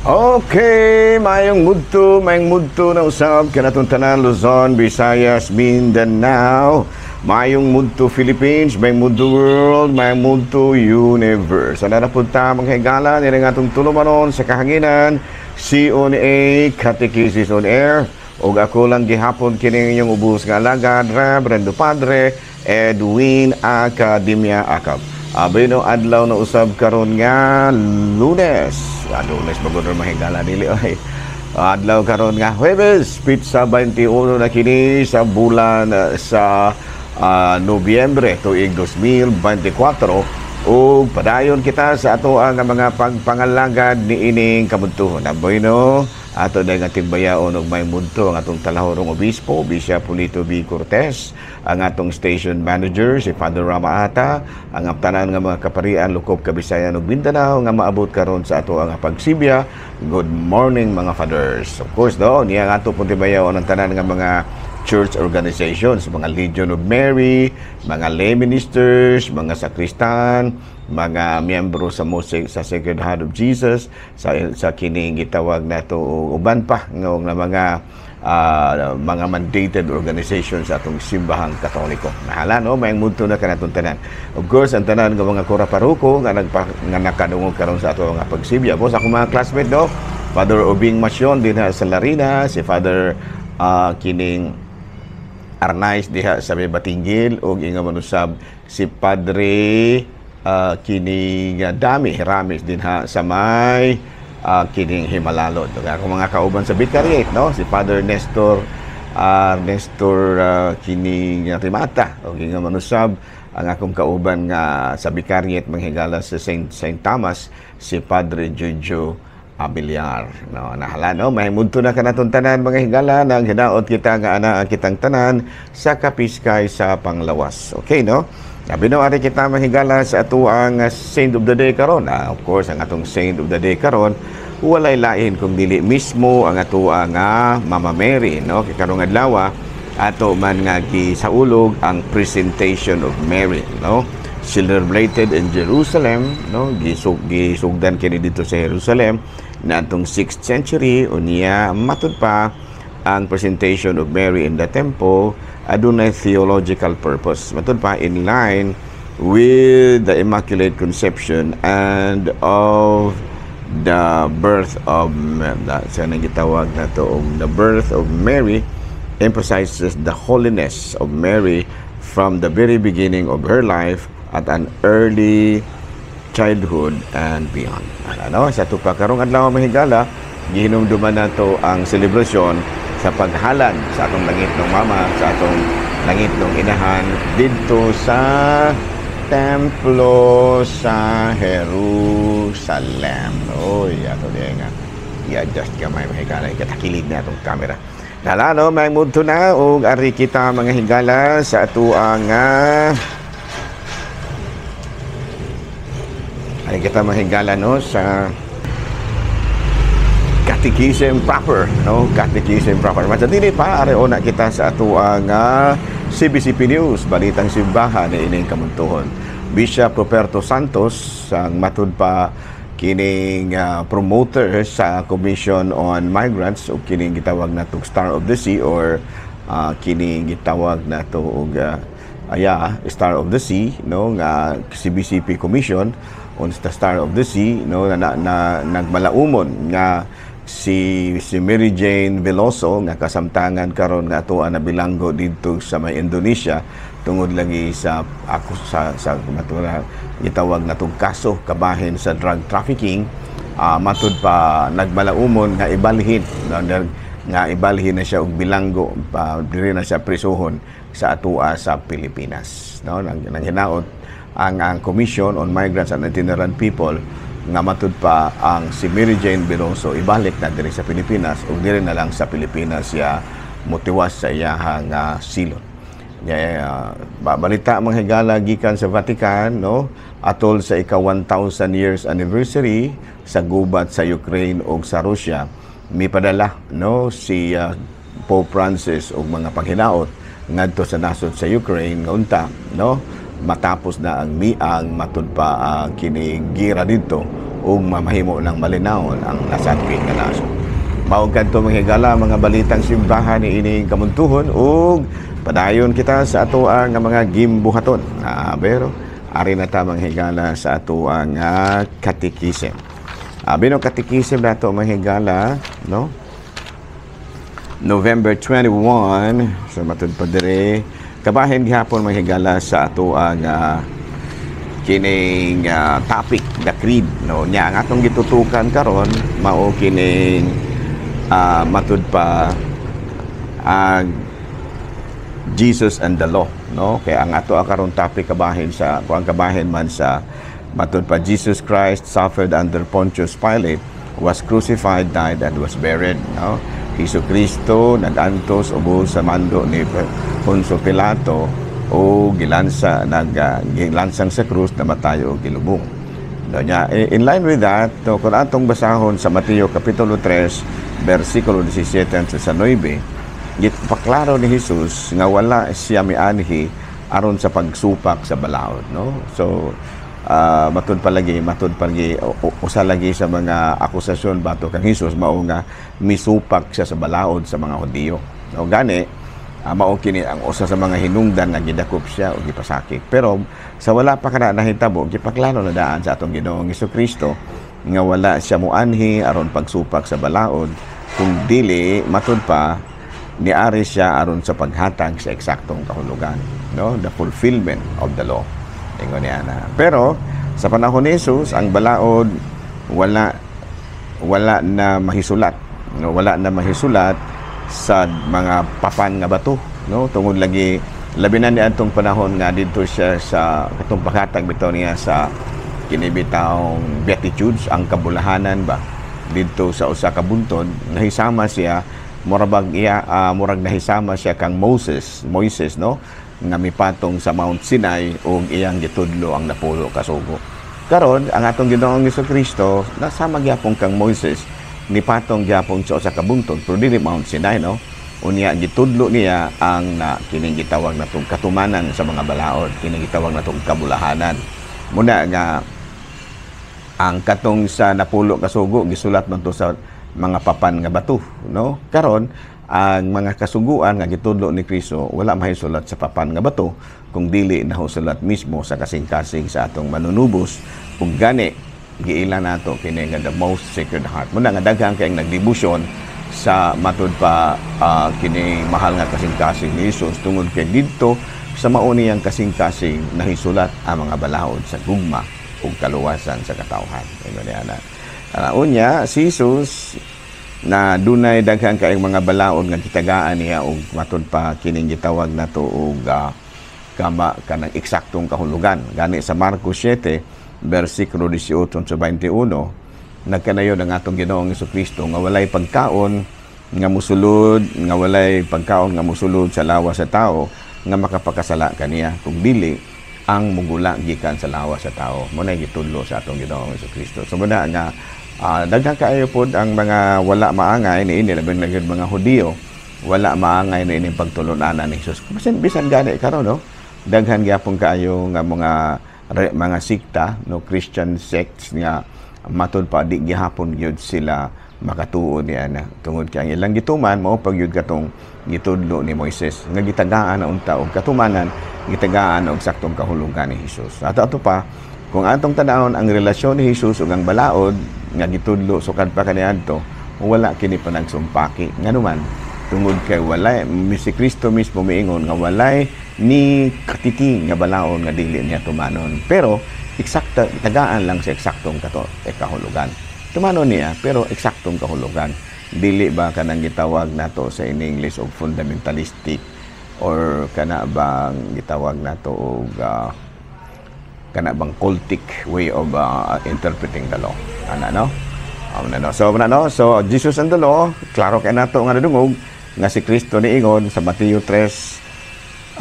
Okay, mayong mudto na usab kanatong tanan, Luzon, Visayas, Mindanao. Mayong mudto Philippines, mayong mudto world, mayong mudto universe. Ana na punta, mga higala, nila nga atong tulumanon sa kahanginan, CONA, Catechesis on Air. Ug ako lang gihapon kini inyong ubos nga alagad, Reverendo Padre Edwin Academia Acab. Abi no, adlaw na usab karon nga Lunes. Ah, Lunes bagod ra, mahigala, dili oy. Adlaw karon nga Huwebes, petsa 21 na kini sa bulan sa Nobyembre tuig 2024 ug padayon kita sa ato ang mga pagpangalagad niining kabuntuhon. Aboy no, ato na nga timbayaon og may mudto ang atong talahorong obispo, Bishop Polito B. Cortez, ang atong station manager si Father Rama Ata, ang tanan nga mga kaparian lukop Kabisayan ug Mindanao nga maabot karon sa ato ang pagsibya. Good morning, mga fathers. Of course, do, niya ang ato pong timbayaon ang tanan nga mga church organizations, mga Legion of Mary, mga lay ministers, mga sakristan, mga miyembro sa Music sa Sacred Heart of Jesus, sa kining gitawag nato uban pa nga mga mga mandated organizations sa atong simbahang Katoliko. Nahala no, may mudto na kanatong tanan. Of course, ang tanan nga mga kura paroko nga nakadungog karon sa ato nga pagsibya. Boss, ako mga classmate no, Father Ubing Masyon dinha sa Larina, si Father kining Arnaiz diha sa may Batinguil ug inga manusab si Padre kining Dami Ramis dinha sa may kining Jimalalud. Ug ako mga kauban sa Vicariate no, si Father Nestor Nestor kining Rimata ug inga manusab ang akong kauban nga sa Vicariate manghigala sa Saint Thomas, si Padre Jojo Abiliar. No, nahala no, may mudto na kanatong tanan, mga higala, nang hinaot kita nga ana ang kitang tanan sa kapiskay sa panglawas. Okay no? Sabi no, ari kita, mga higala, sa ato ang Saint of the Day karon. Ah, of course, ang atong Saint of the Day karon walay lain kung dili mismo ang ato ang Mama Mary, no? Kay karong adlaw ato man nga gisaulog ang Presentation of Mary, no? Celebrated in Jerusalem, no? Gisugdan kini dito sa Jerusalem na atong 6th century. Unya matud pa ang Presentation of Mary in the temple adunay theological purpose. Matud pa in line with the Immaculate Conception and of the birth of the, sa nang gitawag nato og the birth of Mary emphasizes the holiness of Mary from the very beginning of her life at an early childhood and beyond. Ano, sa tupa karong adlaw, mahigala, gihinumduman nato ang selebrasyon sa paghalad sa atong langitnong mama, sa atong langitnong inahan didto sa templo sa Jerusalem. Oy, ato diay nga i-adjust gamay, mahigala, katakilid na atong camera. Dala no, may mudto na ug ari kita, mga higala, sa ato ang ari kita, mga higala, no, sa Catechism proper, no? Catechism proper. Matsa dili pa, ari una kita sa ato ang CBCP News, Balitang Simbahan ni ining kamuntuhon. Bishop Roberto Santos, ang matud pa kining promoter sa Commission on Migrants o kining gitawag na Star of the Sea or kining gitawag na to og aya Star of the Sea, no, nga CBCP Commission on the Star of the Sea, no, na nagmalaumon nga si Mary Jane Veloso nga kasamtangan karon nga ato na bilanggo didto sa may Indonesia tungod lagi sa ako sa matura gitawag na tong kaso kabahin sa drug trafficking, matud pa nagmalaumon nga ibalhin, no, nga ibalhin na siya og bilanggo pa, diri na siya prisuhon sa atua sa Pilipinas, no. Nang hinaot ang Commission on Migrants and Itinerant People nga matud pa ang si Mary Jane Veloso ibalik na diri sa Pilipinas ug diri na lang sa Pilipinas siya motiwas sa iyahang silot. Yeah, balita, mga higala, gikan sa Vatican, no, atol sa ika 1000 years anniversary sa gubat sa Ukraine ug sa Russia, mipadala no si Pope Francis og mga paghinaot ngadto sa nasod sa Ukraine nga unta no matapos na ang miang matud pa ang kini gira didto. ug mamahimo ng malinawon ang nasakit nga nasod. Mao kadto, mga higala, mga balitang simbahan ni ining kamuntuhon ug padayon kita sa ato ang mga gimbuhaton. Pero ari na ta, mga higala, sa ato ang katikisem. Abi no katikisem nato, mga higala, no? November 21, sa matud pa dire kabahin gihapon, mga higala, sa ato ang kining topic, the creed, no? Nya ang atong gitutukan karon mao kining matud pa ang Jesus and the law, no? Kaya ang ato karon topic kabahin sa kuang, kabahin man sa matud pa Jesus Christ suffered under Pontius Pilate, was crucified, died and was buried, no? Hesus Kristo nagantos ubos sa mando ni Poncio Pilato o gilansa nag gilansang sa krus, namatay o gilubong. No, nya, in line with that, no, kung atong basahon sa Mateo Kapitulo 3, versikulo 17 hangtod sa 9, gipaklaro ni Jesus nga wala siya mianhi aron sa pagsupak sa balaod, no? So matud palagi usa lagi sa mga akusasyon batok kang Jesus mao nga misupak siya sa balaod sa mga Hudiyo, no? Gani mao kini ang usa sa mga hinungdan nga gidakop siya o gipasakit. Pero sa wala pa kana nahitabo, gipaklaro na daan sa atong Ginoong Kristo nga wala siya muanhi aron pagsupak sa balaod, kung dili matud pa niari siya aron sa paghatag sa eksaktong kahulugan, no, the fulfillment of the law, ingon niya na. Pero sa panahon ni Jesus, ang balaod wala wala na mahisulat, no? Wala na mahisulat sa mga papan nga bato, no? Tungod lagi labi na ni atong panahon nga didto siya sa katong paghatag bitaw niya sa kini bitawng Beatitudes, ang kabulahanan ba, didto sa usa ka buntod, nahisama siya, murag iya murag nahisama siya kang Moses, no, nga mipatong sa Mount Sinai ug iyang gitudlo ang napulo ka sugo. Karon, ang atong Ginoong Kristo nasama gyapon kang Moses, nipatong gyapon sa usa ka buntod, pero dili Mount Sinai, no? Unya gitudlo niya ang na kining gitawag natong katumanan sa mga balaod, kining gitawag natong kabulahanan. Muna nga ang katong sa napulo ka sugo gisulat man to sa mga papan nga bato, no? Karon, ang mga kasuguan nga gitudlo ni Kristo wala mahisulat sa papan nga bato kung dili nahusulat mismo sa kasing-kasing sa atong manunubos, ug gani giila nato kini nga the most sacred heart. Muna nga daghan kay nagdebosyon sa matud pa kini mahal nga kasing-kasing ni Jesus tungod kay didto sa mao niyang kasing-kasing nahisulat ang mga balaod sa gugma ug kaluwasan sa katawhan. Ingon niya na. Unya, si Jesus na dunay daghan kaayong mga balaod nga gitagaan niya og matud pa kining gitawag nato og kama kanang eksaktong kahulugan. Gani sa Marcos 7 versikulo 18 sa 21, nagkanayon ang atong Ginoong Kristo nga walay pagkaon nga musulod nga walay pagkaon nga musulod sa lawas sa tao nga makapakasala kaniya, kung dili ang mugula gikan sa lawas sa tao. Mo na gitudlo sa atong Ginoong Kristo. So muna nga daghan kaayo pod ang mga wala maangay niini, labi na gyud mga Hudiyo, wala maangay niini pagtulunanan ni Jesus. Bisan bisan gani karon, no, daghan gyapon kaayo nga mga sikta, no, Christian sects nga matud pa di gihapon gyud sila makatuo niya na tungod kay ang ilang gituman mao pag gyud katong gitudlo ni Moises nga gitagaan na unta og katumanan, gitagaan og saktong kahulugan ni Hesus. Ato ato pa, kung atong tan-awon ang relasyon ni Hesus ug ang balaod nga gitudlo sukad pa kaniadto, wala kini panagsumpaki. Nganuman? Tungod kay walay si Kristo mismo miingon nga walay ni katiti nga balaod nga dili niya tumanon, pero eksakta tagaan lang sa eksaktong kato e kahulugan. Tumanon niya pero eksaktong kahulugan, dili ba kanang gitawag nato sa in English og fundamentalistic or kana bang gitawag nato og kana bang cultic way of interpreting the law, ana, no? No? So, no? So, Jesus and the law, klaro kay nato nga nadungog nga si Kristo niingon sa Mateo 3,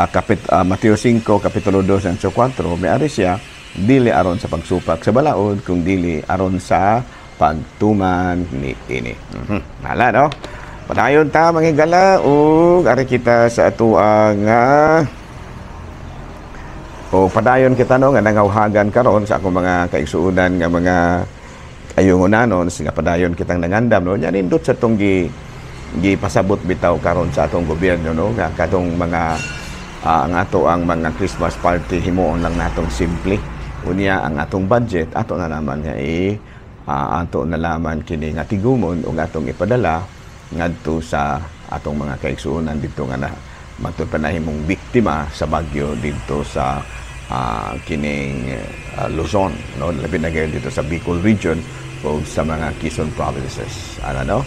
Mateo 5, Kapitulo 2 and 4, miari siya dili aron sa pagsupak sa balaod kung dili aron sa pagtuman ni ini. Nala, no? Padayon ta, mga higala, ug ari kita sa atuang o padayon kita, no, nga nangawhagan karon sa akong mga kaigsuonan nga mga Ayungonanon nga padayon kitang nangandam, no? Nya nindot sa tong gi gipasabot bitaw karon sa atong gobyerno, no, nga katong mga ang ato ang mga Christmas party himuon lang natong simple. Unya ang atong budget ato na naman nga i ato na laman kini nga tigumon ug atong ipadala ngadto sa atong mga kaigsuonan didto nga na matud pa nahimong biktima sa bagyo didto sa kining Luzon, no, labi na gayud dito sa Bicol Region ug sa mga Quezon provinces ana, no?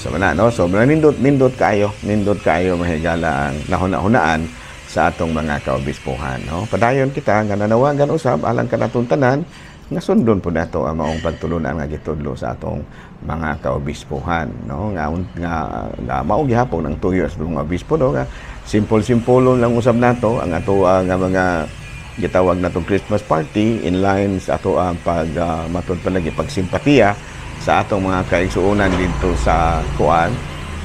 So mana, no, so nindot, nindot kayo, nindot kayo, mahigala, ang nahuna-hunaan sa atong mga kaobispohan, no? Padayon kita nga nanawagan usab alang kanatong tanan nga sundon po nato ang maong pagtulunan nga gitudlo sa atong mga kaobispohan, no, nga mao gihapon ang tuyo sa mga obispo, no, nga simple-simple lang usab nato ang ato nga mga gitawag natong Christmas party in line sa ato ang pag matud palagi pagsimpatiya sa atong mga kaigsuonan didto sa kuan,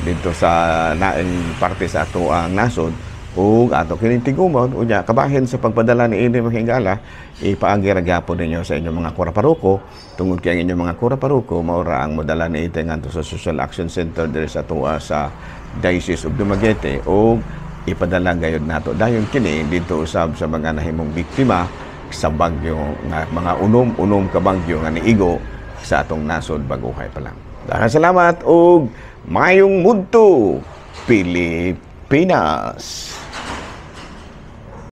didto sa naing parte sa ato ang nasod ug ato kining tigumon. Unya kabahin sa pagpadala ni ini, mga higala, ipaagi ra gyapon ninyo sa inyong mga kura paroko tungod kay ang inyong mga kura paroko mao ra ang modala ni ite ngadto sa Social Action Center diri sa atoa sa Diocese of Dumaguete ug ipadala gayud nato dayon kini didto usab sa mga nahimong biktima sa bagyo nga mga unom-unom ka bagyo nga niigo sa atong nasod baguhay pa lang. Daghang salamat ug mayong mudto, Pilipinas.